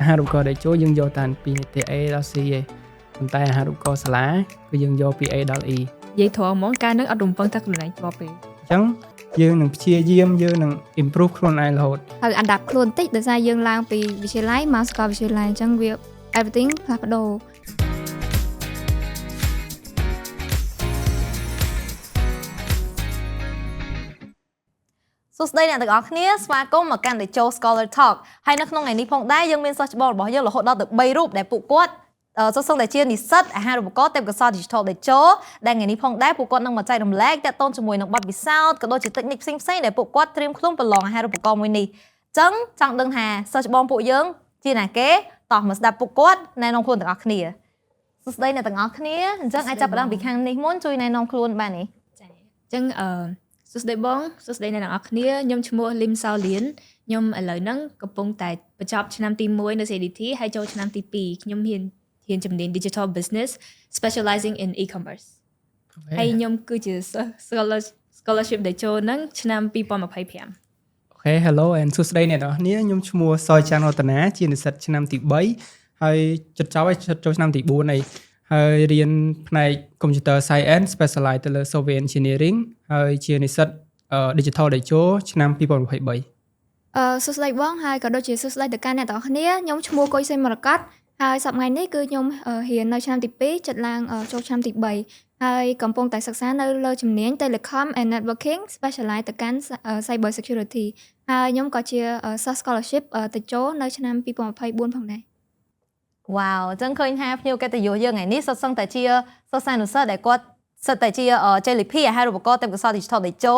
អាហារូបករណ៍តេជោយើងយកតាមពីនិទ្ទេស A ដល់ C ឯងប៉ុន្តែអាហារូបករណ៍សាលាគឺយើងយកពី A ដល់ E។ និយាយត្រង់ហ្មងកាលហ្នឹងអត់រំពឹងថាខ្លួនឯងជាប់ទេ។ អញ្ចឹងយើងនឹងព្យាយាមយើងនឹង improve ខ្លួនឯងរហូត។ ហើយអដាប់ខ្លួនតិចដោយសារយើងឡើងពីវិទ្យាល័យមកសាកលវិទ្យាល័យអញ្ចឹងវា everything ផ្លាស់ប្ដូរ។ សួស្តីអ្នកទាំងអស់គ្នាស្វាគមន៍មកកាន់ Techo Scholar Talk ហើយនៅក្នុងថ្ងៃនេះផងដែរយើងមានសិស្សច្បងរបស់យើងរហូតដល់ទៅ3រូបដែលពួកគាត់សុទ្ធសឹងតែជានិស្សិតអាហារូបករណ៍ទេពកោសល្យ Digital Techo ដែលថ្ងៃនេះផងដែរពួកគាត់នឹងមកចែករំលែកទាក់ទងជាមួយនឹងបទពិសោធន៍ក៏ដូចជា technique ផ្សេងៗដែលពួកគាត់ត្រៀមខ្លួនប្រឡងអាហារូបករណ៍មួយនេះអញ្ចឹងចង់ដឹងថាសិស្សច្បងពួកយើងជាណាគេតោះមកស្ដាប់ពួកគាត់ណែនាំខ្លួនទាំងអស់គ្នា។សួស្តីអ្នកទាំងអស់គ្នាអញ្ចឹងអាចចាប់ផ្ដើមពីខាងនេះមុនជួយណែនាំខ្លួនបានទេ? ចាអញ្ចឹងអឺសួស្តីបងសួស្តីអ្នកទាំងអស់គ្នាខ្ញុំឈ្មោះលឹមសៅលៀនខ្ញុំឥឡូវហ្នឹងកំពុងតែបញ្ចប់ឆ្នាំទី1នៅ CADT ហើយចូលឆ្នាំទី2ខ្ញុំរៀនរៀនជំនាញ Digital Business specializing in e-commerce ហើយខ្ញុំគឺជា scholarship ដែលចូលហ្នឹងឆ្នាំ2025។ OK hello and សួស្តីអ្នកទាំងអស់គ្នាខ្ញុំឈ្មោះសយច័ន្ទរតនាជានិស្សិតឆ្នាំទី3ហើយជិតចប់ហើយជិតចូលឆ្នាំទី4ហើយហើយរៀនផ្នែក Computer Science specialize ទៅលើ Software Engineering ហើយជានិស្សិត Digital Techo ឆ្នាំ2023។ សួស្តីបងហើយក៏ដូចជាសួស្តីទៅកាន់អ្នកទាំងអស់គ្នាខ្ញុំឈ្មោះកុយសេមរកតហើយសប្តាហ៍នេះគឺខ្ញុំរៀននៅឆ្នាំទី2ចិត្តឡើងចូលឆ្នាំទី3ហើយកំពុងតែសិក្សានៅលើជំនាញ Telecom and Networking specialize ទៅកាន់ Cyber Security ហើយខ្ញុំក៏ជាសិស្ស scholarship តេជោនៅឆ្នាំ2024ផងដែរ។ វ៉ាវអញ្ចឹងឃើញថាភ្ញៀវកិត្តិយសយើងថ្ងៃនេះសុទ្ធសឹងតែជាសិស្សានុសិស្សដែលគាត់សិតតែជាជ័យលាភីអាហារូបករណ៍ទេពកោសល្យ Digital តេជោ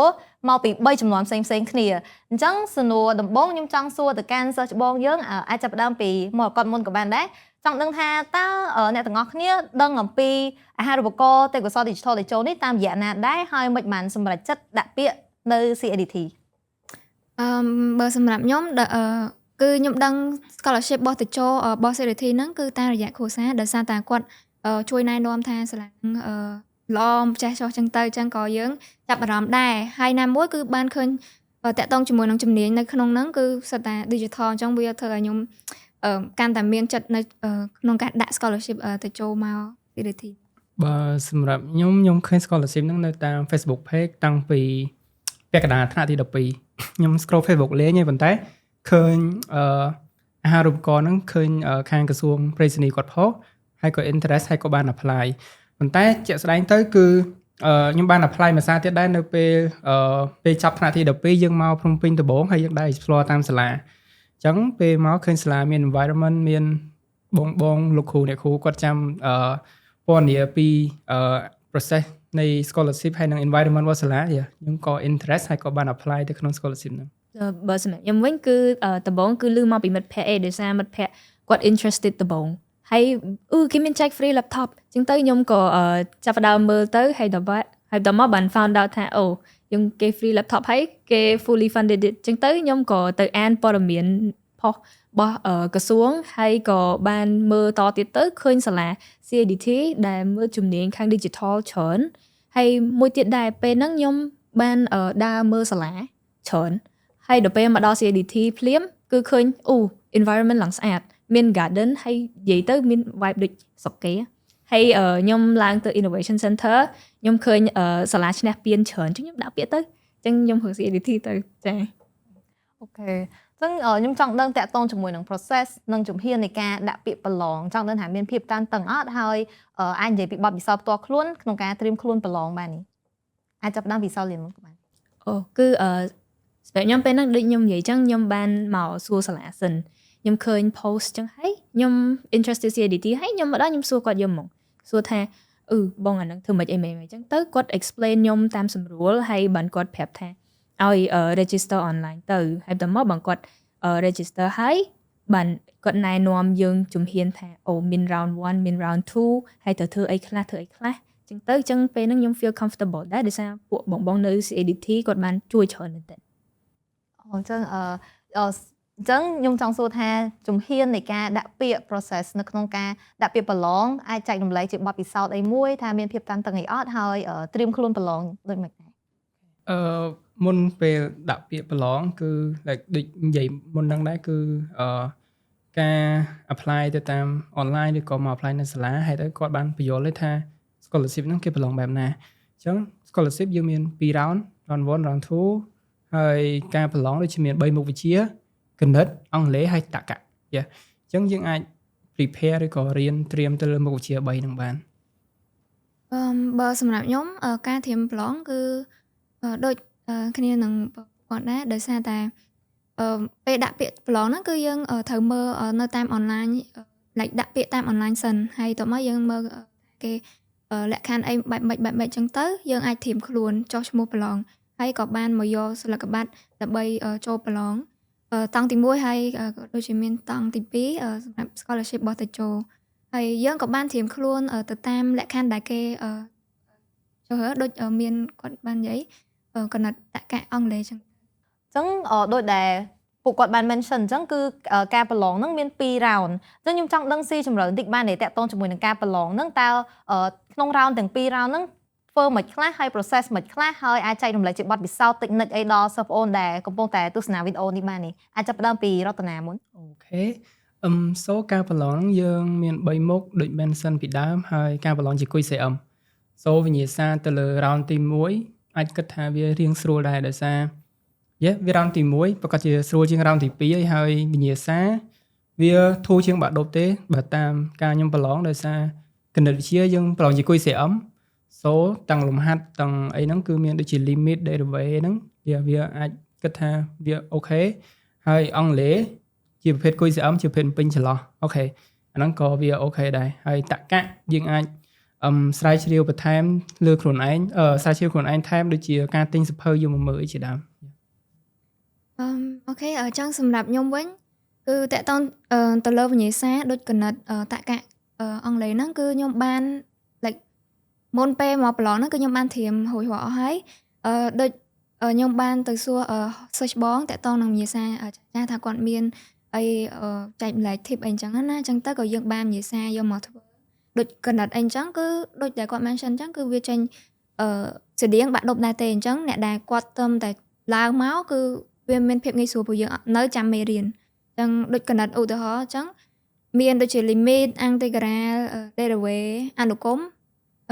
មកពី3ចំនួនផ្សេងផ្សេងគ្នាអញ្ចឹងសំណួរដំបូងខ្ញុំចង់សួរទៅកាន់សិស្សច្បងយើងអាចចាប់ផ្ដើមពីមកគាត់មុនក៏បានដែរចង់ដឹងថាតើអ្នកទាំងអស់គ្នាដឹងអំពីអាហារូបករណ៍ទេពកោសល្យ Digital តេជោនេះតាមរយៈណាដែរហើយមិនបានសម្រេចចិត្តដាក់ពាក្យនៅ CADT? បើសម្រាប់ខ្ញុំគឺខ្ញុំដឹង scholarship របស់តេជោរបស់ CADT ហ្នឹងគឺតាមរយៈគ្រួសារដោយសារតែគាត់ជួយណែនាំថាសាលាអឺល្អចេះចោះចឹងទៅចឹងក៏យើងចាប់អារម្មណ៍ដែរហើយណាមួយគឺបានឃើញទាក់ទងជាមួយនឹងជំនាញនៅក្នុងហ្នឹងគឺសុទ្ធតែ digital អញ្ចឹងវាធ្វើឲ្យខ្ញុំកាន់តែមានចិត្តនៅក្នុងការដាក់ scholarship តេជោមក CADT។ បើសម្រាប់ខ្ញុំខ្ញុំឃើញ scholarship ហ្នឹងនៅតាម Facebook page តាំងពីពាក់កណ្ដាលថ្នាក់ទី12ខ្ញុំ scroll Facebook លេងឯងប៉ុន្តែឃើញអាហារូបករណ៍ហ្នឹងឃើញខាងក្រសួងប្រៃសណីគាត់ផុសហើយក៏ interest ហើយក៏បាន apply ប៉ុន្តែជាក់ស្ដែងទៅគឺខ្ញុំបាន apply មួយសារទៀតដែរនៅពេលពេលចប់ថ្នាក់ទី12យើងមកភ្នំពេញដំបូងហើយយើងដែរ explore តាមសាលាអញ្ចឹងពេលមកឃើញសាលាមាន environment មានបងបងលោកគ្រូអ្នកគ្រូគាត់ចាំពណ៌នាពីprocess នៃ scholarship ហើយនិង environment របស់សាលាខ្ញុំក៏ interest ហើយក៏បាន apply ទៅក្នុង scholarship ហ្នឹង។ បើសម្រាប់ខ្ញុំវិញគឺដំបូងគឺឮមកពីមិត្តភ័ក្តិឯងដោយសារមិត្តភ័ក្តិគាត់ interested ដំបូងហើយអឺគេមានចែក free laptop ចឹងទៅខ្ញុំក៏ចាប់ផ្ដើមមើលទៅហើយដល់ហើយដល់មកបាន found out ថាអូយើងគេ free laptop ហើយគេ fully funded ចឹងទៅខ្ញុំក៏ទៅអានព័ត៌មានផុសរបស់ក្រសួងហើយក៏បានមើលតទៀតទៅឃើញសាលា CADT ដែលមើលជំនាញខាង digital ច្រើនហើយមួយទៀតដែរពេលហ្នឹងខ្ញុំបានដើរមើលសាលាច្រើនហើយដល់ពេលមកដល់ CADT ភ្លាមគឺឃើញអូ environment ឡើងស្អាតមាន garden ហើយនិយាយទៅមាន vibe ដូចស្រុកគេហើយខ្ញុំឡើងទៅ innovation center ខ្ញុំឃើញសាលាឈ្នះពានច្រើនចឹងខ្ញុំដាក់ពាក្យទៅចឹងខ្ញុំរើស CADT ទៅចា៎។ OK ចឹងខ្ញុំចង់ដឹងទាក់ទងជាមួយនឹង process និងជំហាននៃការដាក់ពាក្យប្រឡងចង់ដឹងថាមានភាពតានតឹងអត់ហើយអាចនិយាយពីបទពិសោធន៍ផ្ទាល់ខ្លួនក្នុងការត្រៀមខ្លួនប្រឡងបាននេះអាចចាប់ផ្ដើមពីសោលៀនមុនក៏បាន។ អូគឺសម្រាប់ខ្ញុំពេលហ្នឹងដូចខ្ញុំនិយាយចឹងខ្ញុំបានមកសួរសាលាសិនខ្ញុំឃើញ post ចឹងហើយខ្ញុំ interested CADT ហើយខ្ញុំមកដល់ខ្ញុំសួរគាត់យកហ្មងសួរថាអឺបងអាហ្នឹងធ្វើម៉េចអីម៉េចអញ្ចឹងទៅគាត់ explain ខ្ញុំតាមសម្រួលហើយបានគាត់ប្រាប់ថាឲ្យ register online ទៅហើយបន្ទាប់មកបងគាត់ register ហើយបានគាត់ណែនាំយើងជំហានថាអូមាន round 1មាន round 2ហើយត្រូវធ្វើអីខ្លះធ្វើអីខ្លះចឹងទៅចឹងពេលហ្នឹងខ្ញុំ feel comfortable ដែរដោយសារពួកបងបងនៅ CADT គាត់បានជួយច្រើនមែនទែន។ អូអញ្ចឹងអឺអញ្ចឹងខ្ញុំចង់សួរថាជំហាននៃការដាក់ពាក្យ process នៅក្នុងការដាក់ពាក្យប្រឡងអាចចែករំលែកជាបទពិសោធន៍អីមួយថាមានភាពតានតឹងអីអត់ហើយត្រៀមខ្លួនប្រឡងដូចម៉េចដែរ? មុនពេលដាក់ពាក្យប្រឡងគឺ like ដូចនិយាយមុនហ្នឹងដែរគឺ ការ apply ទៅតាម online ឬក៏មក apply នៅសាលាហើយទៅគាត់បានពន្យល់ទេថា scholarship ហ្នឹងគេប្រឡងបែបណាអញ្ចឹង scholarship យើងមាន2 round, round 1 round 2ហើយការប្រឡងដូចជាមាន3មុខវិជ្ជាគណិតអង់គ្លេសហើយតក្កៈ yeah អញ្ចឹងយើងអាច prepare ឬក៏រៀនត្រៀមទៅលើមុខវិជ្ជា3ហ្នឹងបាន។ បើសម្រាប់ខ្ញុំការត្រៀមប្រឡងគឺដូចគ្នានឹងគាត់ដែរដោយសារតែពេលដាក់ពាក្យប្រឡងហ្នឹងគឺយើងត្រូវមើលនៅតាម online like ដាក់ពាក្យតាម online សិនហើយតោះមកយើងមើលគេលក្ខខណ្ឌអីបែបម៉េចបែបម៉េចចឹងទៅយើងអាចត្រៀមខ្លួនចុះឈ្មោះប្រឡងហើយក៏បានមកយកសន្លឹកបត្រដើម្បីចូលប្រឡងតង់ទី1ហើយក៏ដូចជាមានតង់ទី2សម្រាប់ scholarship របស់តេជោហើយយើងក៏បានត្រៀមខ្លួនទៅតាមលក្ខខណ្ឌដែលគេចូលរើសដូចមានគាត់បាននិយាយគណិតតក្កៈអង់គ្លេសចឹង។ អញ្ចឹងដូចដែលពួកគាត់បាន mention អញ្ចឹងគឺការប្រឡងហ្នឹងមាន2 round អញ្ចឹងខ្ញុំចង់ដឹងស៊ីជម្រៅបន្តិចបានទេតាក់ទងជាមួយនឹងការប្រឡងហ្នឹងតើក្នុង round ទាំង2 round ហ្នឹងធ្វើម៉េចខ្លះហើយ process ម៉េចខ្លះហើយអាចចែករំលែកជាបទពិសោធន៍ technique អីដល់សិស្សប្អូនដែលកំពុងតែទស្សនាវីដេអូនេះបាននេះអាចចាប់ផ្ដើមពីរតនាមុន។ Okay so ការប្រឡងហ្នឹងយើងមាន3មុខដូច mention ពីដើមហើយការប្រឡងជា QCM so វិញ្ញាសាទៅលើ round ទី1អាចគិតថាវារៀងស្រួលដែរដោយសារ yeah វា round ទី1ប្រកាសជាស្រួលជាង round ទី2ហើយហើយវិញ្ញាសាវាធូរជាងបាក់ឌុបទេបើតាមការខ្ញុំប្រឡងដោយសារគណិតវិទ្យាយើងប្រឡងជា QCM so ទាំងលំហាត់ទាំងអីហ្នឹងគឺមានដូចជា limit derivative ហ្នឹងវាវាអាចគិតថាវា okay ហើយអង់គ្លេសជាប្រភេទ QCM ជាប្រភេទពេញចន្លោះ okay អាហ្នឹងក៏វា okay ដែរហើយតក្កៈយើងអាចស្រាវជ្រាវបន្ថែមលើខ្លួនឯងស្រាវជ្រាវខ្លួនឯងថែមដូចជាការទិញសៀវភៅយកមកមើលអីជាដើម។ Okay អញ្ចឹងសម្រាប់ខ្ញុំវិញគឺតាក់ទងទៅលើវិញ្ញាសាដូចគណិតតក្កៈអង់គ្លេសហ្នឹងគឺខ្ញុំបាន like មុនពេលមកប្រឡងហ្នឹងគឺខ្ញុំបានត្រៀមរួចរាល់អស់ហើយដូចខ្ញុំបានទៅសួរសិស្សបងតាក់ទងនឹងវិញ្ញាសាចាស់ថាគាត់មានអីចែករំលែក tip អីចឹងណាអញ្ចឹងទៅក៏យើងបានវិញ្ញាសាយកមកធ្វើដូចគណិតអីចឹងគឺដូចដែលគាត់ mention អញ្ចឹងគឺវាចេញស្តៀងបាក់ឌុបដែរទេអញ្ចឹងអ្នកដែលគាត់ទៅតែឡើងមកគឺវាមានភាពងាយស្រួលព្រោះយើងនៅចាំមេរៀនអញ្ចឹងដូចគណិតឧទាហរណ៍អញ្ចឹងមានដូចជា limit integral derivative អនុគមន៍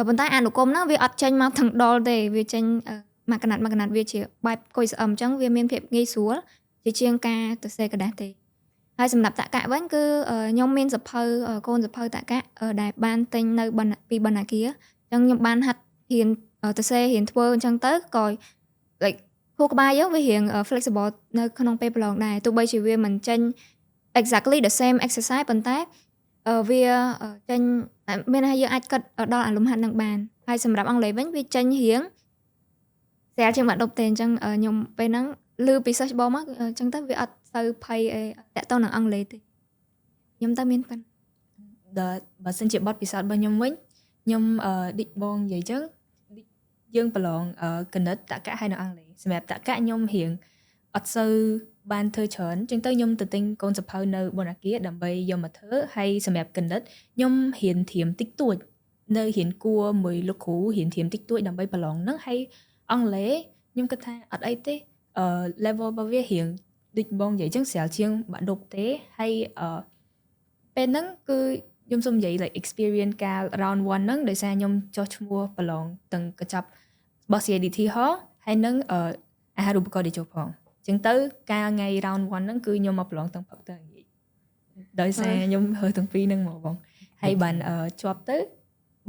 ប៉ុន្តែអនុគមន៍ហ្នឹងវាអត់ចេញមកទាំងដុលទេវាចេញមួយកណាត់មួយកណាត់វាជាបែប QCM អញ្ចឹងវាមានភាពងាយស្រួលជាជាងការទៅសេក្រដាសទេហើយសម្រាប់តក្កៈវិញគឺខ្ញុំមានសៀវភៅកូនសៀវភៅតក្កៈដែលបានទិញនៅពីបណ្ណាគារអញ្ចឹងខ្ញុំបានហាត់រៀនទៅសេរៀនធ្វើអញ្ចឹងទៅក៏ like ខួរក្បាលយើងវារៀង flexible នៅក្នុងពេលប្រឡងដែរទោះបីជាវាមិនចេញ exactly the same exercise ប៉ុន្តែវាចេញមានន័យថាយើងអាចគិតដល់អាលំហាត់នឹងបានហើយសម្រាប់អង់គ្លេសវិញវាចេញរៀងស្រាលជាងបាក់ឌុបទេអញ្ចឹងខ្ញុំពេលហ្នឹងឮពីសិស្សច្បងមកអញ្ចឹងទៅវាអត់សូវភ័យអីតាក់ទងនឹងអង់គ្លេសទេខ្ញុំទៅមានប៉ុណ្ណឹង។ ដល់បើសិនជាបទពិសោធន៍របស់ខ្ញុំវិញខ្ញុំឌិចបងនិយាយចឹងយើងប្រឡងគណិតតក្កៈហើយនៅអង់គ្លេសសម្រាប់តក្កៈខ្ញុំរៀងអត់សូវបានធ្វើច្រើនចឹងទៅខ្ញុំទៅទិញកូនសៀវភៅនៅបនអាគារដើម្បីយកមកធ្វើហើយសម្រាប់គណិតខ្ញុំរៀនត្រៀមតិចតួចនៅរៀនគួរមួយលោកគ្រូរៀនត្រៀមតិចតួចដើម្បីប្រឡងហ្នឹងហើយអង់គ្លេសខ្ញុំគិតថាអត់អីទេអឺ level របស់វារៀងដូចបងនិយាយចឹងស្រាលជាងបាក់ឌុបទេហើយអឺពេលហ្នឹងគឺខ្ញុំសូមនិយាយ like experience កាល round 1ហ្នឹងដោយសារខ្ញុំចុះឈ្មោះប្រឡងទាំងកញ្ចប់របស់ CADT ហោហើយនឹងអាហារូបករណ៍តេជោផងចឹងទៅកាលថ្ងៃ round 1ហ្នឹងគឺខ្ញុំមកប្រឡងទាំងព្រឹកទាំងល្ងាចដោយសារខ្ញុំរើសទាំងពីរហ្នឹងមកបងហើយបានជាប់ទៅ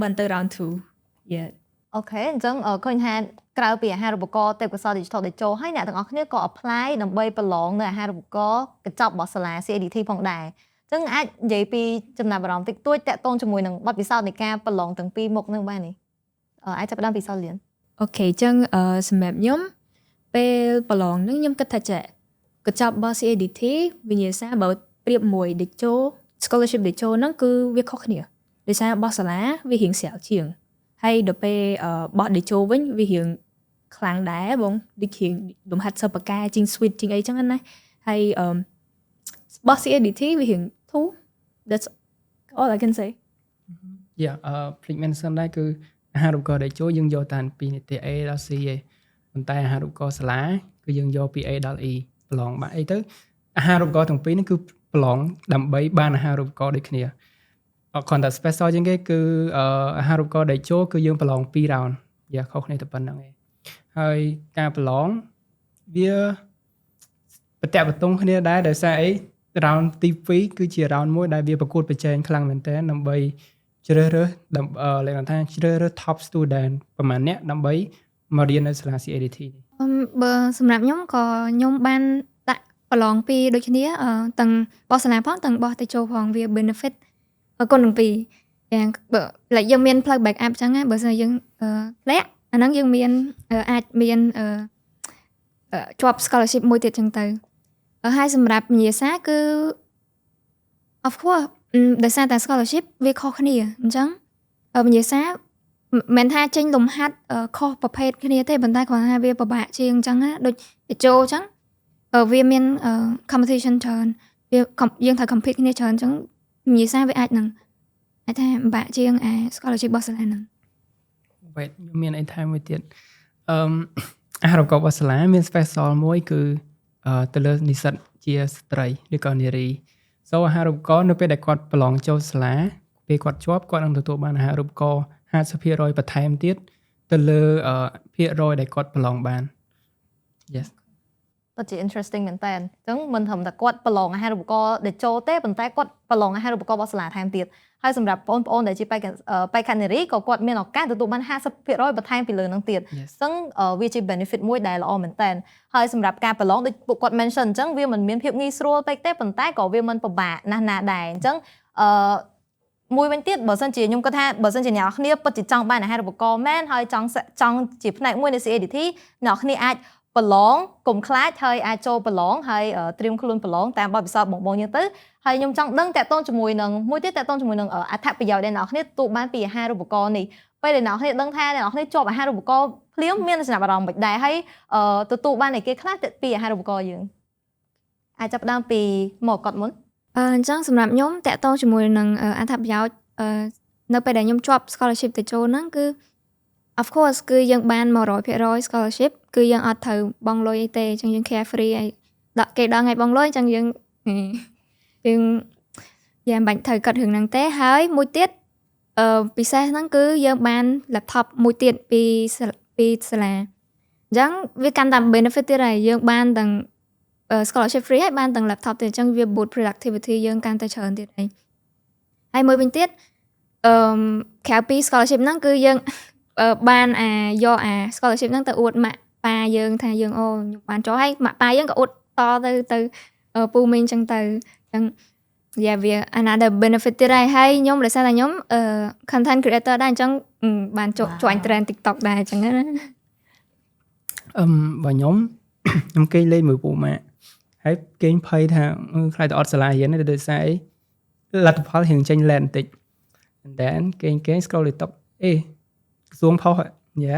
បានទៅ round 2 yeah. Okay អញ្ចឹងឃើញថាក្រៅពីអាហារូបករណ៍ទេពកោសល្យ Digital តេជោហើយអ្នកទាំងអស់គ្នាក៏ apply ដើម្បីប្រឡងនៅអាហារូបករណ៍កញ្ចប់របស់សាលា CADT ផងដែរអញ្ចឹងអាចនិយាយពីចំណាប់អារម្មណ៍តិចតួចតាក់ទងជាមួយនឹងបទពិសោធន៍នៃការប្រឡងទាំងពីរមុខនឹងបាននេះអាចចាប់ផ្ដើមពីសលៀន។ Okay អញ្ចឹងសម្រាប់ខ្ញុំពេលប្រឡងហ្នឹងខ្ញុំគិតថាចេះកញ្ចប់របស់ CADT វិញ្ញាសាបើប្រៀបមួយតេជោ scholarship តេជោហ្នឹងគឺវាខុសគ្នាដោយសាររបស់សាលាវារៀងស្រាលជាងហើយដល់ពេលរបស់តេជោវិញវារៀងខ្លាំងដែរបងដូចរៀងលំហាត់សិប្បការជាង suite ជាងអីចឹងណាហើយអឺរបស់ CADT វារៀងធូរ that's all I can say. Yeah ភ្លេច mention ដែរគឺអាហារូបករណ៍តេជោយើងយកតាពីនិទ្ទេស A ដល់ C ឯងប៉ុន្តែអាហារូបករណ៍សាលាគឺយើងយកពី A ដល់ E ប្រឡងបាក់អីទៅអាហារូបករណ៍ទាំងពីរនេះគឺប្រ ប្រឡងដើម្បីបានអាហារូបករណ៍ដូចគ្នាអត់គ្រាន់តែ special ជាងគេគឺអាហារូបករណ៍ដែលចូលគឺយើងប្រឡង2 round យ៉ាខុសគ្នាតែប៉ុណ្្នឹងឯងហើយការប្រឡងវាបតៈបតុងគ្នាដែរដោយសារអី round ទី2គឺជា round មួយដែលវាប្រកួតប្រជែងខ្លាំងមែនទែនដើម្បីជ្រើសរើសដើម្បីលេខថាជ្រើសរើស top student ប្រហែលអ្នកដើម្បីមករៀននៅសាលា CADT នេះ។ បើសម្រាប់ខ្ញុំក៏ខ្ញុំបានដាក់ប្រឡងពីរដូចគ្នាទាំងបោះសាលាផងទាំងបោះតេជោផងវា benefit គុណនឹងពីរយ៉ាងបើ like យើងមានផ្លូវ back up ចឹងណាបើសិនយើងធ្លាក់អាហ្នឹងយើងមានអាចមានជាប់ scholarship មួយទៀតចឹងទៅហើយសម្រាប់វិញ្ញាសាគឺ of course ដោយសារតែ scholarship វាខុសគ្នាអញ្ចឹងវិញ្ញាសាមិនថាចេញលំហាត់ខុសប្រភេទគ្នាទេប៉ុន្តែគ្រាន់ថាវាពិបាកជាងអញ្ចឹងណាដូចតេជោអញ្ចឹងវាមាន competition ច្រើនវាយើងត្រូវ compete គ្នាច្រើនអញ្ចឹងវិញ្ញាសាវាអាចនឹងអាចថាពិបាកជាងអា scholarship របស់សាលាហ្នឹង។ Wait ខ្ញុំមានអីថែមមួយទៀតអឺអាហារូបករណ៍របស់សាលាមាន special មួយគឺទៅលើនិស្សិតជាស្ត្រីឬក៏នារី so អាហារូបករណ៍នៅពេលដែលគាត់ប្រឡងចូលសាលាពេលគាត់ជាប់គាត់នឹងទទួលបានអាហារូបករណ៍50%បន្ថែមទៀតទៅលើភាគរយដែលគាត់ប្រឡងបាន yes។ ពិតជា interesting មែនតើអញ្ចឹងមិនត្រឹមតែគាត់ប្រឡងអាហារូបករណ៍ដែលចូលទេប៉ុន្តែគាត់ប្រឡងអាហារូបករណ៍របស់សាលាថែមទៀតហើយសម្រាប់បងប្អូនដែលជាបេក្ខនារីក៏គាត់មានឱកាសទទួលបាន50%បន្ថែមពីលើនឹងទៀតអញ្ចឹងវាជា benefit មួយដែលល្អមែនតើហើយសម្រាប់ការប្រឡងដូចពួកគាត់ mention អញ្ចឹងវាមិនមានភាពងាយស្រួលពេកទេប៉ុន្តែក៏វាមិនពិបាកណាស់ណាដែរអញ្ចឹងអឺមួយវិញទៀតបើសិនជាខ្ញុំគិតថាបើសិនជាអ្នកនរគ្នាពិតជាចង់បានអាហារូបករណ៍មែនហើយចង់ចង់ជាផ្នែកមួយនៃ CADT អ្នកនរគ្នាអាចប្រឡងកុំខ្លាចហើយអាចចូលប្រឡងហើយត្រៀមខ្លួនប្រឡងតាមបទពិសោធន៍បងបងយើងទៅហើយខ្ញុំចង់ដឹងតកតងជាមួយនឹងមួយទៀតតកតងជាមួយនឹងអត្ថប្រយោជន៍ដែលអ្នកនរគ្នាទទួលបានពីអាហារូបករណ៍នេះពេលដែលអ្នកនរគ្នាដឹងថាអ្នកនរគ្នាជាប់អាហារូបករណ៍ភ្លាមមានចំណាប់អារម្មណ៍មិនដែរហើយទទួលបានអីគេខ្លះពីអាហារូបករណ៍យើងអាចចាប់ផ្ដើមពីមកគាត់មុន។ អញ្ចឹងសម្រាប់ខ្ញុំតកតងជាមួយនឹងអត្ថប្រយោជន៍នៅពេលដែលខ្ញុំជាប់ scholarship ទៅចូលហ្នឹងគឺ of course គឺយើងបាន100% scholarship គឺយើងអត់ត្រូវបង់លុយអីទេអញ្ចឹងយើង carefree ហើយដាក់គេដល់ថ្ងៃបង់លុយអញ្ចឹងយើងយើងយ៉ាងបាច់ត្រូវកាត់រឿងហ្នឹងទេហើយមួយទៀតពិសេសហ្នឹងគឺយើងបាន laptop មួយទៀតពីសាលាអញ្ចឹងវាកាន់តែ benefit ទៀតហើយយើងបានទាំង scholarship free ហើយបានទាំង laptop ទៀតអញ្ចឹងវា boost productivity យើងកាន់តែច្រើនទៀតហើយហើយមួយវិញទៀតអឺក្រៅពី scholarship ហ្នឹងគឺយើងបានអាយកអា scholarship ហ្នឹងទៅអួតម៉ាក់ប៉ាយើងថាយើងអូខ្ញុំបានចូលហើយម៉ាក់ប៉ាយើងក៏អួតតទៅទៅពូមីងអញ្ចឹងទៅអញ្ចឹង yeah វា another benefit ទៀតហើយហើយខ្ញុំដោយសារតែខ្ញុំ content creator ដែរអញ្ចឹងបាន join trend TikTok ដែរអញ្ចឹងណា។ បើខ្ញុំខ្ញុំគេងលេងមួយពូម៉ាក់ហើយគេងភ័យថាខ្លាចតែអត់សាលារៀនទេដោយសារអីលទ្ធផលរៀងចេញ late បន្តិច and then គេងគេង scroll TikTok អេក្រសួងផុសយ៉ា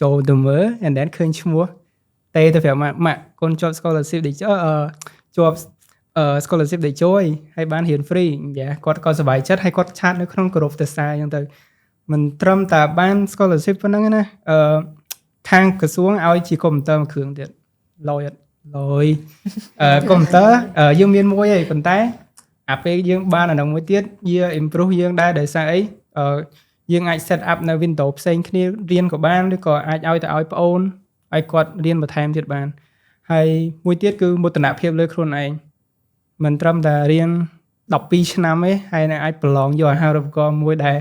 ចូលទៅមើល and then ឃើញឈ្មោះទេទៅប្រាប់ម៉ាក់ម៉ាក់កូនជាប់ scholarship ដូចជាប់ scholarship ដែលជួយហើយបានរៀន free យ៉ាគាត់ក៏សប្បាយចិត្តហើយគាត់chat នៅក្នុងក្រុមទៅសារអញ្ចឹងទៅមិនត្រឹមតែបាន scholarship ប៉ុណ្ណឹងណាខាងក្រសួងឲ្យជាកុំព្យូទ័រមួយគ្រឿងទៀតលយអត់លយកុំព្យូទ័រយើងមានមួយឯងប៉ុន្តែអាពេលយើងបានអានោះមួយទៀតវា improve យើងដែរដោយសារអីយើងអាច set up នៅ window ផ្សេងគ្នារៀនក៏បានឬក៏អាចឲ្យទៅឲ្យប្អូនឲ្យគាត់រៀនបន្ថែមទៀតបានហើយមួយទៀតគឺមោទនភាពលើខ្លួនឯងមិនត្រឹមតែរៀន12ឆ្នាំទេហើយនៅអាចប្រឡងយកអាហារូបករណ៍មួយដែល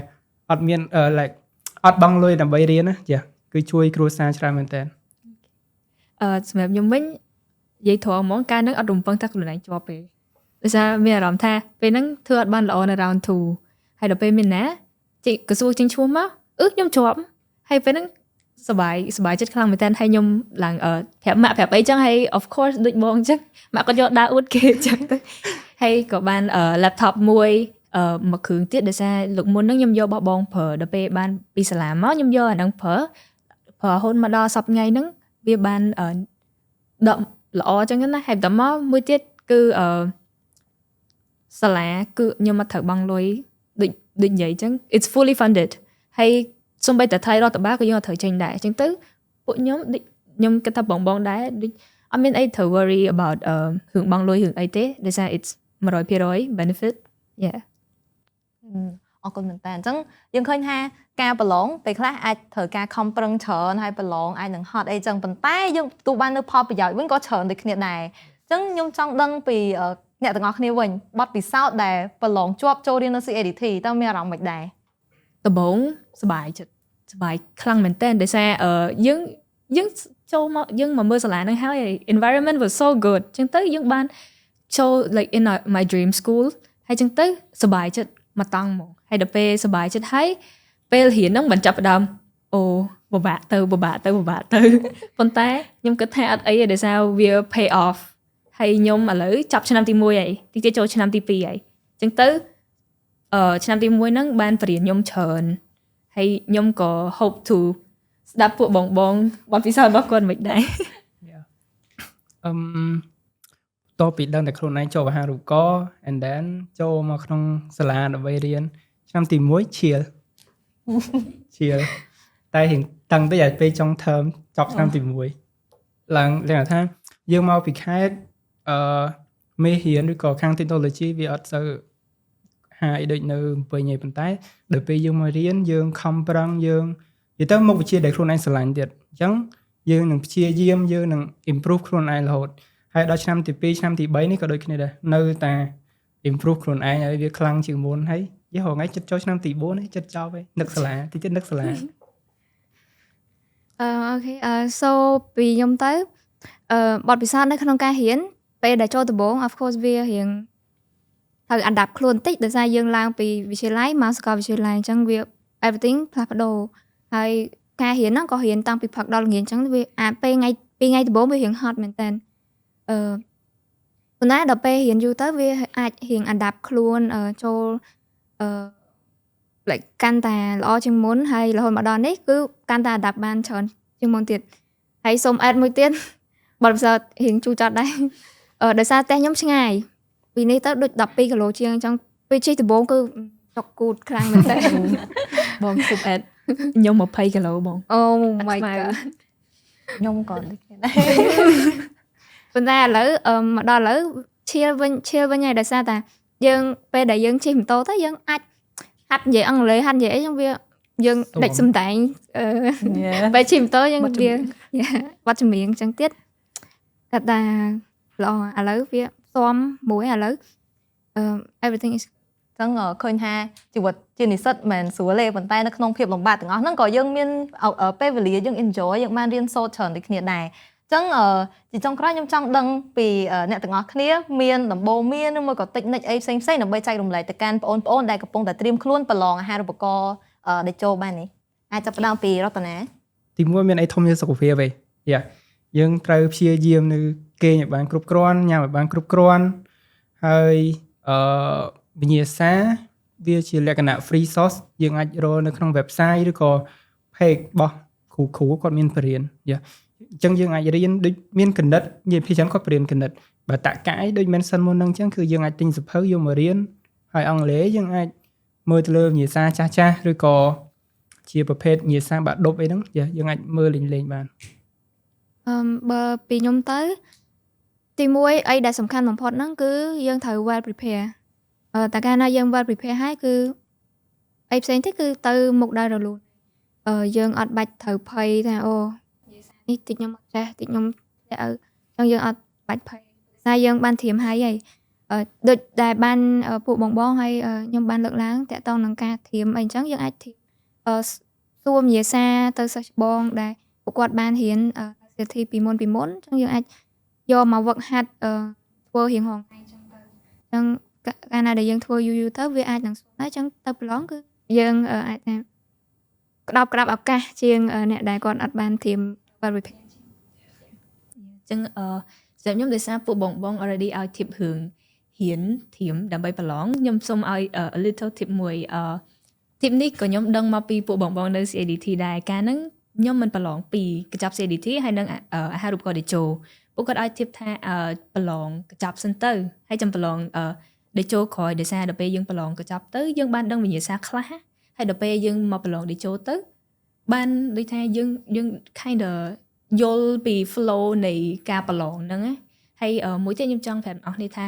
អត់មាន like អត់បង់លុយដើម្បីរៀនណាចាគឺជួយគ្រួសារច្រើនមែនតើ។ សម្រាប់ខ្ញុំវិញនិយាយត្រង់ហ្មងកាលហ្នឹងអត់រំពឹងថាខ្លួនឯងជាប់ទេដោយសារមានអារម្មណ៍ថាពេលហ្នឹងធ្វើអត់បានល្អនៅ round 2ហើយដល់ពេលមានណាជីក្រសួងចេញឈ្មោះមកអឺខ្ញុំជាប់ហើយពេលហ្នឹងសบายសบายចិត្តខ្លាំងមែនតើហើយខ្ញុំឡើងប្រាប់ម៉ាក់ប្រាប់អីចឹងហើយ of course ដូចបងចឹងម៉ាក់ក៏យកដើរអួតគេចឹងទៅហើយក៏បាន laptop មួយមួយគ្រឿងទៀតដោយសារលោកមុនហ្នឹងខ្ញុំយករបស់បងប្រើដល់ពេលបានពីសាលាមកខ្ញុំយកអាហ្នឹងប្រើប្រើរហូតមកដល់សប្តាហ៍ថ្ងៃហ្នឹងវាបានដកល្អចឹងណាហើយបន្តមកមួយទៀតគឺសាលាគឺខ្ញុំមកត្រូវបង់លុយដូចដូចនិយាយចឹង it's fully funded ហើយសូម្បីតែថ្លៃរដ្ឋបាលក៏យើងអត់ត្រូវចេញដែរអញ្ចឹងទៅពួកខ្ញុំដូចខ្ញុំគិតថាបងបងដែរដូចអត់មានអីត្រូវ worry about រឿងបង់លុយរឿងអីទេដោយសារ it's 100% benefit, yeah. អរគុណមែនតើអញ្ចឹងយើងឃើញថាការប្រឡងពេលខ្លះអាចត្រូវការខំប្រឹងច្រើនហើយប្រឡងអាចនឹងហត់អីចឹងប៉ុន្តែយើងទទួលបាននៅផលប្រយោជន៍វិញក៏ច្រើនដូចគ្នាដែរអញ្ចឹងខ្ញុំចង់ដឹងពីអ្នកទាំងអស់គ្នាវិញបទពិសោធន៍ដែលប្រឡងជាប់ចូលរៀននៅ CADT តើមានអារម្មណ៍ម៉េចដែរ? ដំបូងសប្បាយចិត្តសប្បាយខ្លាំងមែនតើដោយសារយើងយើងចូលមកយើងមកមើលសាលាហ្នឹងហើយ environment was so good ចឹងទៅយើងបានចូល like in my dream school ហើយចឹងទៅសប្បាយចិត្តមកតង់ហ្មងហើយដល់ពេលសប្បាយចិត្តហើយពេលរៀនហ្នឹងមិនចាប់ផ្ដើមអូពិបាកទៅពិបាកទៅពិបាកទៅប៉ុន្តែខ្ញុំគិតថាអត់អីទេដោយសារវា pay off ហើយខ្ញុំឥឡូវចាប់ឆ្នាំទី1ហើយតិចទៀតចូលឆ្នាំទី2ហើយចឹងទៅអឺឆ្នាំទី1ហ្នឹងបានបរៀនខ្ញុំច្រើនហើយខ្ញុំក៏ hope to ស្ដាប់ពួកបងបងបទពិសោធន៍របស់គាត់មិនដែរ។ អឹមតពីដឹងតែខ្លួនឯងចូលអាហារូបករណ៍ and then ចូលមកក្នុងសាលាដើម្បីរៀនឆ្នាំទី1chill chill តែរៀងតឹងតិចឲ្យពេលចុង term ចប់ឆ្នាំទី1ឡើងលក្ខណៈថាយើងមកពីខេត្តអឺមេរៀនឬក៏ខាង technology វាអត់សូវហាយដូចនៅភ្នំពេញឯងប៉ុន្តែដល់ពេលយើងមករៀនយើងខំប្រឹងយើងនិយាយទៅមុខវិជ្ជាដែលខ្លួនឯងស្រឡាញ់ទៀតអញ្ចឹងយើងនឹងព្យាយាមយើងនឹង improve ខ្លួនឯងរហូតហើយដល់ឆ្នាំទី2ឆ្នាំទី3នេះក៏ដូចគ្នាដែរនៅតែ improve ខ្លួនឯងឲ្យវាខ្លាំងជាងមុនហើយយករហងៃចិត្តចូលឆ្នាំទី4ហើយចិត្តចប់ហើយនឹកសាលាតិចទៀតនឹកសាលា។ Okay so ពីខ្ញុំទៅបទពិសោធន៍នៅក្នុងការរៀនពេលដែលចូលដំបូង of course វារៀងត្រូវ adapt ខ្លួនតិចដោយសារយើងឡើងពីវិទ្យាល័យមកសាកលវិទ្យាល័យអញ្ចឹងវា everything ផ្លាស់ប្ដូរហើយការរៀនហ្នឹងក៏រៀនតាំងពីព្រឹកដល់ល្ងាចអញ្ចឹងវាអាពេលថ្ងៃពីថ្ងៃដំបូងវារៀងហត់មែនតើប៉ុន្តែដល់ពេលរៀនយូរទៅវាអាចរៀង adapt ខ្លួនចូលlike កាន់តែល្អជាងមុនហើយរហូតមកដល់នេះគឺកាន់តែ adapt បានច្រើនជាងមុនទៀតហើយសូម add មួយទៀតបទពិសោធន៍រៀងជូរចត់ដែរដោយសារផ្ទះខ្ញុំឆ្ងាយពីនេះទៅដូច12គីឡូជាងអញ្ចឹងពេលជិះដំបូងគឺចុកគូតខ្លាំងមែនតើ។ បងសុំ add ខ្ញុំ20គីឡូបង។ Oh my god. ខ្ញុំក៏ដូចគ្នាដែរ។ ប៉ុន្តែឥឡូវមកដល់ឥឡូវ chill វិញ chill វិញហើយដោយសារតែយើងពេលដែលយើងជិះម៉ូតូទៅយើងអាចហាត់និយាយអង់គ្លេសហាត់និយាយអីចឹងវាយើងដេចសំដែងពេលជិះម៉ូតូយើងវាវត្តចម្រៀងចឹងទៀតគាត់ថាល្អឥឡូវវាស៊ាំមួយឥឡូវ everything is ចឹងឃើញថាជីវិតជានិស្សិតមិនស្រួលទេប៉ុន្តែនៅក្នុងភាពលំបាកទាំងអស់ហ្នឹងក៏យើងមានពេលវេលាយើង enjoy យើងបានរៀនសូត្រច្រើនដូចគ្នាដែរចឹងជាចុងក្រោយខ្ញុំចង់ដឹងពីអ្នកទាំងអស់គ្នាមានដំបូន្មានឬមួយក៏តិចនិចអីផ្សេងផ្សេងដើម្បីចែករំលែកទៅកាន់បងប្អូនដែលកំពុងតែត្រៀមខ្លួនប្រឡងអាហារូបករណ៍តេជោបាននេះអាចចាប់ផ្ដើមពីរតនា។ ទីមួយមានអីធំជាងសុខភាពឯងយ៉ាយើងត្រូវព្យាយាមនៅគេងឲ្យបានគ្រប់គ្រាន់ញ៉ាំឲ្យបានគ្រប់គ្រាន់ហើយវិញ្ញាសាវាជាលក្ខណៈ free source យើងអាចរកនៅក្នុង website ឬក៏ page របស់គ្រូគ្រូគាត់មានបរៀនយ៉ាអញ្ចឹងយើងអាចរៀនដូចមានគណិតនិយាយពីច្រើនគាត់បរៀនគណិតបើតកាយដូច mention មុនហ្នឹងអញ្ចឹងគឺយើងអាចទិញសៀវភៅយកមករៀនហើយអង់គ្លេសយើងអាចមើលទៅលើវិញ្ញាសាចាស់ចាស់ឬក៏ជាប្រភេទវិញ្ញាសាបាក់ឌុបអីហ្នឹងយើងអាចមើលលេងលេងបាន។ បើពីខ្ញុំទៅទីមួយអីដែលសំខាន់បំផុតហ្នឹងគឺយើងត្រូវ well prepare តែកាលណាយើង well prepare ហើយគឺអីផ្សេងទៀតគឺទៅមុខដោយរលូនយើងអត់បាច់ត្រូវភ័យថាអូនិយាយសារនេះតិចខ្ញុំអត់ចេះតិចខ្ញុំចេះអើអញ្ចឹងយើងអត់បាច់ភ័យសារយើងបានត្រៀមហើយហើយដូចដែលបានពួកបងបងហើយខ្ញុំបានលើកឡើងតាក់ទងនឹងការត្រៀមអីអញ្ចឹងយើងអាចត្រៀមសួរវិញ្ញាសាទៅសិស្សច្បងដែលពួកគាត់បានរៀន CT ពីមុនពីមុនអញ្ចឹងយើងអាចយកមកវឹកហាត់ធ្វើរៀងរាល់ថ្ងៃអញ្ចឹងទៅអញ្ចឹងកាលណាដែលយើងធ្វើយូរៗទៅវាអាចនឹងស្រួលដែរអញ្ចឹងទៅប្រឡងគឺយើងអាចថាក្តោបក្តាប់ឱកាសជាងអ្នកដែលគាត់អត់បានត្រៀម well prepare។ អញ្ចឹងសម្រាប់ខ្ញុំដោយសារពួកបងបង already ឲ្យ tip រឿងរៀនត្រៀមដើម្បីប្រឡងខ្ញុំសូមឲ្យ a little tip មួយtip នេះក៏ខ្ញុំដឹងមកពីពួកបងបងនៅ CADT ដែរកាលហ្នឹងខ្ញុំមិនប្រឡងពីកញ្ចប់ CADT ហើយនិងអាហារូបករណ៍តេជោពួកគាត់ឲ្យ tip ថាប្រឡងកញ្ចប់សិនទៅហើយចាំប្រឡងតេជោក្រោយដោយសារដល់ពេលយើងប្រឡងកញ្ចប់ទៅយើងបានដឹងវិញ្ញាសាខ្លះហើយដល់ពេលយើងមកប្រឡងតេជោទៅបានដូចថាយើង kind of យល់ពី flow នៃការប្រឡងហ្នឹងណាហើយមួយទៀតខ្ញុំចង់ប្រាប់អ្នកនរថា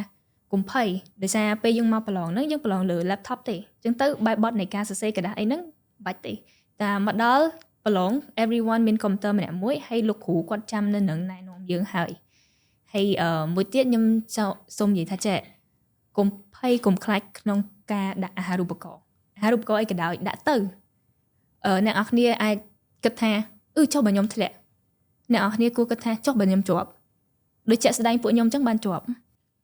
កុំភ័យដោយសារពេលយើងមកប្រឡងហ្នឹងយើងប្រឡងលើ laptop ទេអញ្ចឹងទៅបែបបទនៃការសរសេរក្រដាសអីហ្នឹងបាច់ទេតែមកដល់ប្រឡង everyone មានកុំព្យូទ័រម្នាក់មួយហើយលោកគ្រូគាត់ចាំនៅនឹងណែនាំយើងហើយហើយអឺមួយទៀតខ្ញុំសូមនិយាយថាចេះកុំភ័យកុំខ្លាចក្នុងការដាក់អាហារូបករណ៍អាហារូបករណ៍អីក៏ដោយដាក់ទៅអ្នកនរគ្នាអាចគិតថាអឺចុះបើខ្ញុំធ្លាក់អ្នកនរគ្នាគួរគិតថាចុះបើខ្ញុំជាប់ដូចជាក់ស្ដែងពួកខ្ញុំអញ្ចឹងបានជាប់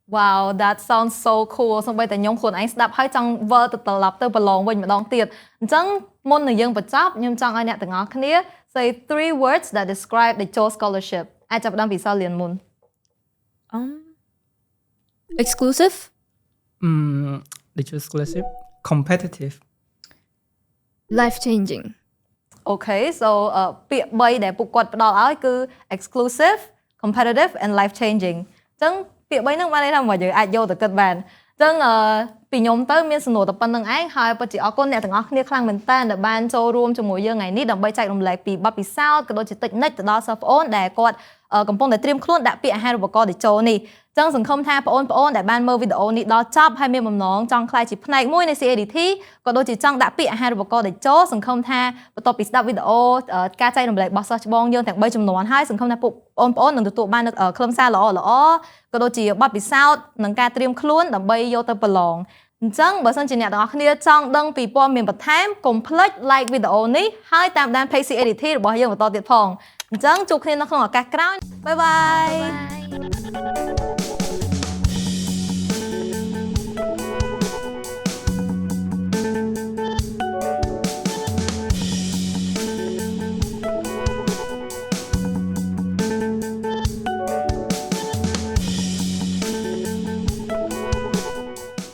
Wow, that sounds so cool. សូម្បីតែខ្ញុំខ្លួនឯងស្ដាប់ហើយចង់វិលទៅត្រឡប់ទៅប្រឡងវិញម្ដងទៀតអញ្ចឹងមុននឹងយើងបញ្ចប់ខ្ញុំចង់ឲ្យអ្នកទាំងអស់គ្នា say three words that describe the Techo scholarship. អាចចាប់ផ្ដើមពីសាលៀនមុន Exclusive. Techo scholarship, competitive. Life changing. Okay, so ពាក្យ3ដែលពួកគាត់ផ្ដល់ឲ្យគឺ exclusive, competitive and life changing. អញ្ចឹងពាក្យ3ហ្នឹងបានន័យថាមកយើងអាចយកទៅគិតបានអញ្ចឹងអឺពីខ្ញុំទៅមានសំណួរតែប៉ុណ្្នឹងឯងហើយពិតជាអរគុណអ្នកទាំងអស់គ្នាខ្លាំងមែនតើដែលបានចូលរួមជាមួយយើងថ្ងៃនេះដើម្បីចែករំលែកពីបទពិសោធន៍ក៏ដូចជាtechnique ទៅដល់សិស្សប្អូនដែលគាត់កំពុងតែត្រៀមខ្លួនដាក់ពាក្យអាហារូបករណ៍តេជោនេះចឹងសង្ឃឹមថាបងប្អូនដែលបានមើលវីដេអូនេះដល់ចប់ហើយមានបំណងចង់ក្លាយជាផ្នែកមួយនៃ CADT ក៏ដូចជាចង់ដាក់ពាក្យអាហារូបករណ៍តេជោសង្ឃឹមថាបន្ទាប់ពីស្ដាប់វីដេអូការចែករំលែករបស់សិស្សច្បងយើងទាំង3ចំនួនហើយសង្ឃឹមថាពួកបងប្អូននឹងទទួលបាននូវខ្លឹមសារល្អល្អក៏ដូចជាបទពិសោធន៍និងការត្រៀមខ្លួនដើម្បីយកទៅប្រឡងអញ្ចឹងបើសិនជាអ្នកទាំងអស់គ្នាចង់ដឹងពីព័ត៌មានបន្ថែមកុំភ្លេច like វីដេអូនេះហើយតាមដាន page CADT របស់យើងបន្តទៀតផងអញ្ចឹងជួបគ្នានៅក្នុងឱកាសក្រោយ bye bye. Bye.